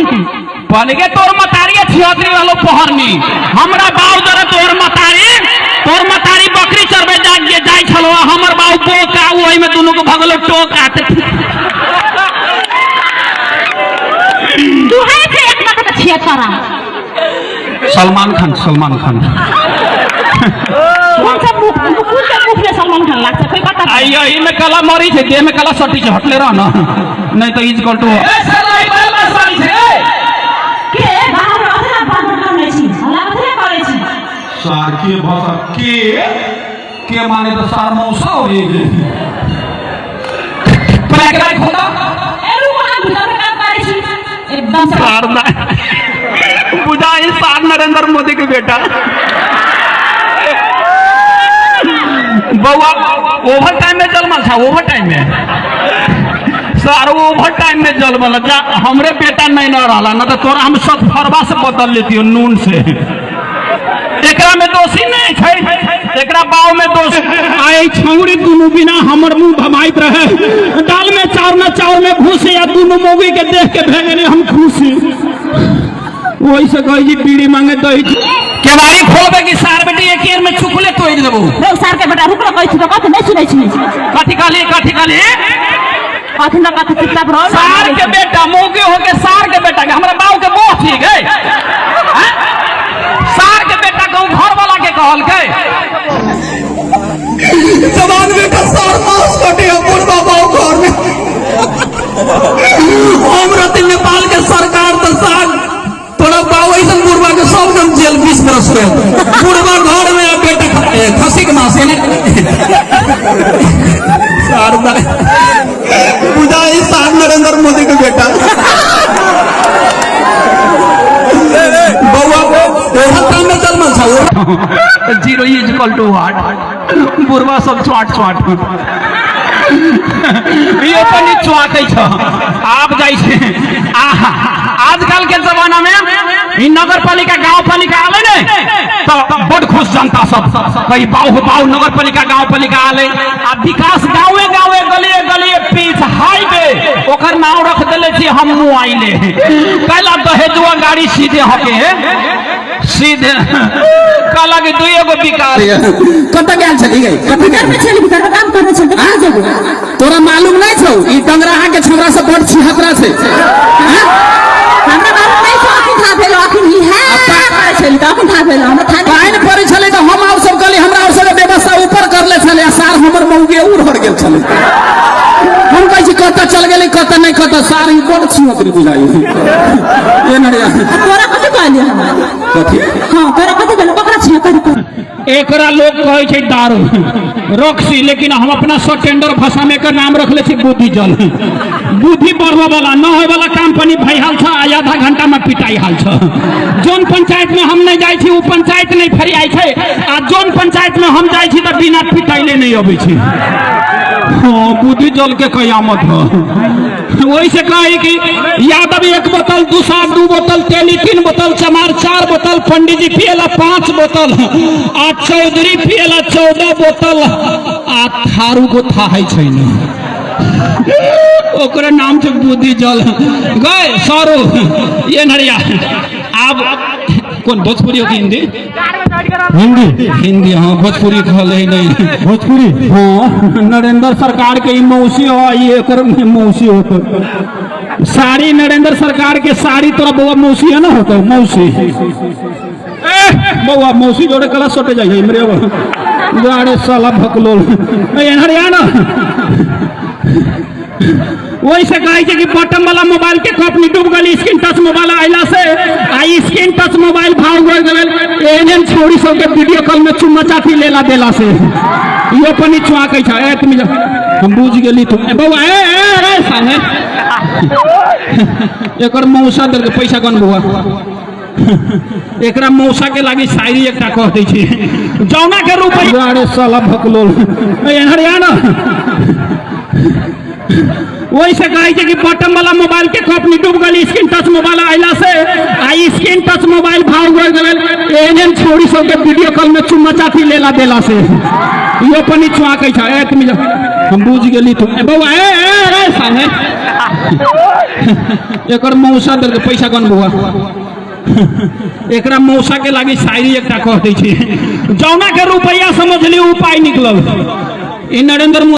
तू। पहले के तोर मतारी छिहत्तरी वालो पहरनी हमरा बाऊ जरे तोर मतारी बकरी चरबे जाग जाय छलो, हमर बाऊ बोका ओही में दुनू के भगलो टोका। तू है छे एक मत छिहत्तरा। सलमान खान, सलमान खान। कोन सा मुख, कोन सा मुख में सलमान खान लाग्छ खोइ कता? आई यही में कला मरी छे, देह में कला सटी छे, हटले रह न, नहीं तो is equal to. ए साला ई बाला सारी छे। के बाहर अथवा बाहर करने छी, हल्ला कथि करै छी? सार के भाषा के के माने तो सार मौसा हो ये पहले के खोदा। ए रुको, हम भीतर में काम करै छी एकदम से। सार ना बुझाई सार नरेंद्र मोदी के बेटा बउआ ओवर टाइम में जलमल था, ओवर टाइम में सार ओवर टाइम में जलमल जा। हमरे बेटा नहीं न रहला न तो तोरा हम सब फरवा से बदल लेती हो नून से। एकरा में दोषी नहीं छै, एकरा बाव में दोष। आए छौड़ी दुनू बिना हमर मुंह भमाइत रहे, दाल में चाउर न चाउर में घुसे, या दुनू मौगी के देख के भे गेली हम खुशी। वही से कही जी बीड़ी मांगे दही। केवाड़ी खोलबे कि सार बेटी एक एर में चुकले तोड़ देबो। रे सार के बेटा रुक कहै छी त कथि नहीं सुनै छी? कथि कहली, कथि कहली? कथि न कथि चुपचाप रह। सार के बेटा मौगी हो के सार के बेटा के हमरा बाऊ के मोह ठीक है। सार के बेटा कहूँ घर वाला के कहल के जवान बेटा सार मांस कटे बुढ़वा बाऊ घर में। हम रहते नेपाल के सरकार तो सार तोरा बाऊ ऐसा बुढ़वा के सब दम जेल 20 बरस रहे। बुढ़वा घर में अब बेटा खसी के मांस है ना। सार बुझाई सार नरेंद्र मोदी के बेटा बउआ ओवर टाइम में जलमल छौ। 0 is equal to what? बुढ़वा सब चुआट चुआट यो पनि चुआकै छ। आप जाइ छे। आजकल के जमाना में ई नगरपालिका गाउँपालिका आले ने त बड खुश जनता सब कही बाउ हो बाउ नगरपालिका गाउँपालिका आले आ विकास गाँवे गाँवे गलिए गलिए पीछ हाईवे ओकर नाम रख देले छी हम मुआइले। कहला दहेजुआ गाड़ी सीधे हके सीधे कहला कि दुई एगो विकास। कतऽ गेल छली गई? कतऽ भीतर में छली, भीतर में काम करने छली, कहाँ जेबो? तोरा मालूम नहीं छौ ई डंगराहा के छौड़ा सब बड़ छिहत्तरा छै। हाँ? हमरा मालूम नहीं छौ, अखन था भेलो, अखन ही है। करै छली त अखन था भेलो, हमरा था नहीं। पानि पड़ै छलै त हम और सब कहली हमरा और सब व्यवस्था ऊपर करले छलै आ सार हमर मौगे उड़ हर गेल छलै। हम कहै छी कतऽ चल गेलै कतऽ नहि कतऽ सार ई बड़ छिहत्तरी बुझाइ। ए नरिया। तोरा कथि कहलियै हम? कथि? हाँ, तोरा कथि कहलियै? ककरा छिहत्तरी कहलियै? एकरा लोग कहै छै दारू रक्सी, लेकिन हम अपना सटेंडर भाषा में एकर नाम रखले छी बुद्धि जल। बुद्धि बढ़बे वाला न होय वाला काम पनि भई हाल छ आ आधा घंटा में पिटाई हाल छ। जोन पंचायत में हम नहीं जाइ छी उ पंचायत नहीं फरियाइ छै आ जोन पंचायत में हम जाइ छी त बिना पिटाइले नहीं अबै छी। हाँ, बुद्धि जल के कयामत हो। वही से कहे कि यादव 1 बोतल, दुसार 2 बोतल, तेली 3 बोतल, चमार 4 बोतल, पंडित जी पियला 5 बोतल आ चौधरी पियला 14 बोतल आ थारू को थाहै छै ने, ओकरे नाम छै बुद्धि जल। गए सरू ये नरिया। आब कौन भोजपुरी हो कि हिंदी? हिंदी। हिंदी, हाँ भोजपुरी कहले नहीं। भोजपुरी? हाँ, नरेंद्र सरकार के ई मौसी हो, ई एकर मौसी हो। साड़ी नरेंद्र सरकार के साड़ी तोरा बउआ मौसी है ना होतो मौसी। ए बउआ मौसी जोड़े कला सटे जाइ है मेरे गाड़े साला भकलोल। ए एनहर आ ना। वही से कहै छै कि बटन वाला मोबाइल के कंपनी डूब गेल स्क्रीन टच मोबाइल आइला से आ स्क्रीन टच मोबाइल भाव बढ़ गेल। एहन एहन छौड़ी सब के वीडियो कॉल में चुम्मा चाटी लेला देला से यो पनि चुआकै छै। ए तुम जा, हम बुझ गेली तू। ए बउआ, ए, ए, ए, साहे। एकर मौसा देलकै पैसा कन बउआ? एकरा मौसा के लागी शायरी एकटा कह दै छी जौना के रुपैया। अरे साला भकलोल। ए एनहर आ ना। वही से कहै छै कि बटन वाला मोबाइल के कंपनी डूब गेल स्क्रीन टच मोबाइल आइला से आ स्क्रीन टच मोबाइल भाव बढ़ गेल। एहन एहन छौड़ी सब के वीडियो कॉल में चुम्मा चाटी लेला देला से यो पनि चुआकै छै। ए तुम जा, हम बुझ गेली तू। ए बउआ, ए, ए, ए, साहे। एकर मौसा देलकै पैसा गन बुआ। एकरा मौसा के लागी शायरी एकटा कह दै छी। जौना के रुपैया समझली उपाय निकलल। ई नरेंद्र मोदी।